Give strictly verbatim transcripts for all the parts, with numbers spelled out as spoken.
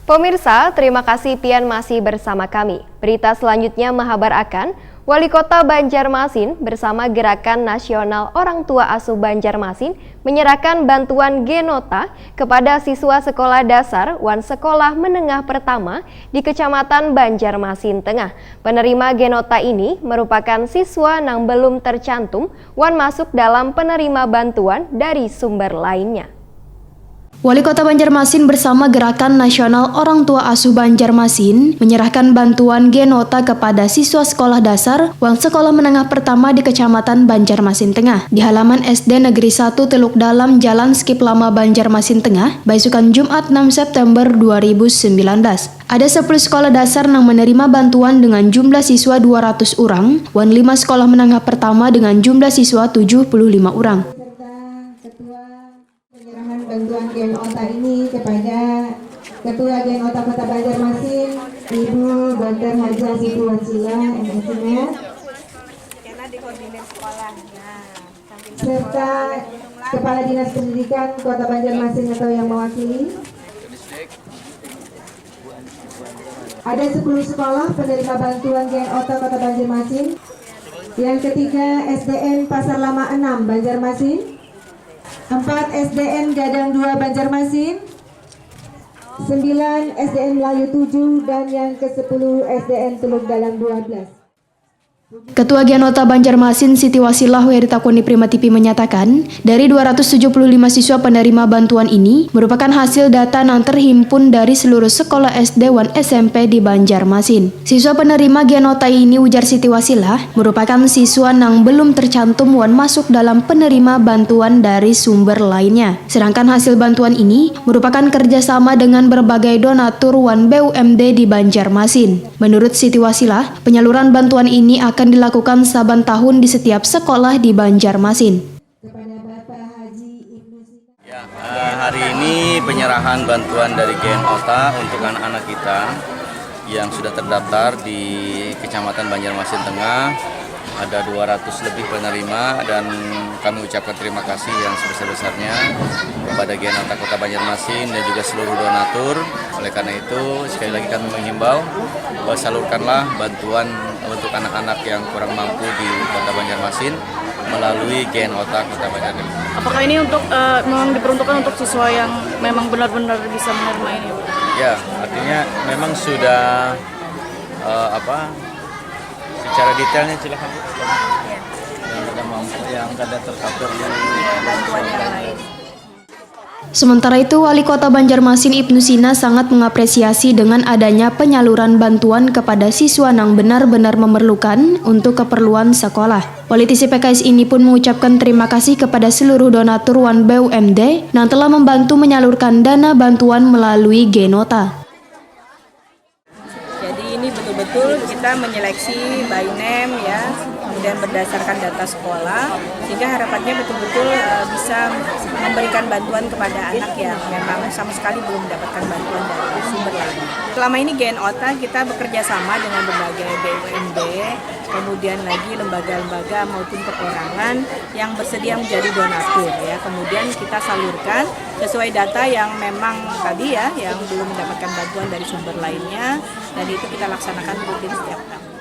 Pemirsa, terima kasih pian masih bersama kami. Berita selanjutnya mahabar akan Wali Kota Banjarmasin bersama Gerakan Nasional Orang Tua Asuh Banjarmasin menyerahkan bantuan Genota kepada siswa sekolah dasar wan sekolah menengah pertama di Kecamatan Banjarmasin Tengah. Penerima Genota ini merupakan siswa nang belum tercantum wan masuk dalam penerima bantuan dari sumber lainnya. Wali Kota Banjarmasin bersama Gerakan Nasional Orang Tua Asuh Banjarmasin menyerahkan bantuan Genota kepada siswa sekolah dasar wan sekolah menengah pertama di Kecamatan Banjarmasin Tengah, di halaman S D Negeri satu Teluk Dalam, Jalan Skip Lama, Banjarmasin Tengah, baisukan Jumat enam September dua ribu sembilan belas. Ada sepuluh sekolah dasar nang menerima bantuan dengan jumlah siswa dua ratus urang, wan lima sekolah menengah pertama dengan jumlah siswa tujuh puluh lima urang. Penyerahan bantuan Genota ini kepada Ketua Genota Kota Banjarmasin, Ibu Doktor Hajah Siti Wasila, M S, serta Kepala Dinas Pendidikan Kota Banjarmasin atau yang mewakili. Ada sepuluh sekolah penerima bantuan Genota Kota Banjarmasin. Yang ketiga, S D N Pasar Lama enam Banjarmasin. Empat, S D N Gadang dua Banjarmasin. Sembilan, S D N Melayu tujuh, dan yang kesepuluh, S D N Teluk Dalam dua belas. Ketua Genota Banjarmasin, Siti Wasilah, yang ditakuni Prima T V, menyatakan, dari dua ratus tujuh puluh lima siswa penerima bantuan ini merupakan hasil data nang terhimpun dari seluruh sekolah S D wan S M P di Banjarmasin. Siswa penerima Genota ini, ujar Siti Wasilah, merupakan siswa nang belum tercantum wan masuk dalam penerima bantuan dari sumber lainnya. Sedangkan hasil bantuan ini merupakan kerjasama dengan berbagai donatur wan B U M D di Banjarmasin. Menurut Siti Wasilah, penyaluran bantuan ini akan dilakukan saban tahun di setiap sekolah di Banjarmasin. Kepada Bapak Haji Ibnu Sina. Ya, eh, hari ini penyerahan bantuan dari Genota untuk anak-anak kita yang sudah terdaftar di Kecamatan Banjarmasin Tengah. Ada dua ratus lebih penerima dan kami ucapkan terima kasih yang sebesar-besarnya kepada Genota Kota Banjarmasin dan juga seluruh donatur. Oleh karena itu, sekali lagi kami menghimbau, eh, salurkanlah bantuan untuk anak-anak yang kurang mampu di Kota Banjarmasin melalui Genota Kota Banjarmasin. Apakah ini untuk, eh, memang diperuntukkan untuk siswa yang memang benar-benar bisa menerima ini, Pak? Ya, artinya memang sudah, eh, apa, secara detailnya, silakan, Bu. Yang kada mampu, yang kada tercover di bantuan yang lain. Sementara itu, Wali Kota Banjarmasin, Ibnu Sina, sangat mengapresiasi dengan adanya penyaluran bantuan kepada siswa nang benar-benar memerlukan untuk keperluan sekolah. Politisi P K S ini pun mengucapkan terima kasih kepada seluruh donatur wan B U M D nang telah membantu menyalurkan dana bantuan melalui Genota. Jadi, ini betul-betul kita menyeleksi by name, ya, kemudian berdasarkan data sekolah, sehingga harapannya betul-betul, eh, bisa memberikan bantuan kepada anak yang memang sama sekali belum mendapatkan bantuan dari sumber lain. Selama ini Genota kita bekerja sama dengan berbagai B U M D, kemudian lagi lembaga-lembaga maupun perorangan yang bersedia menjadi donatur, ya. Kemudian kita salurkan sesuai data yang memang tadi, ya, yang belum mendapatkan bantuan dari sumber lainnya, dan itu kita laksanakan rutin setiap tahun.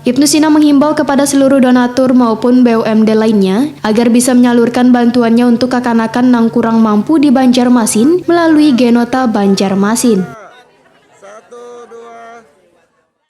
Ibnu Sina menghimbau kepada seluruh donatur maupun B U M D lainnya agar bisa menyalurkan bantuannya untuk kakanakan nang kurang mampu di Banjarmasin melalui Genota Banjarmasin.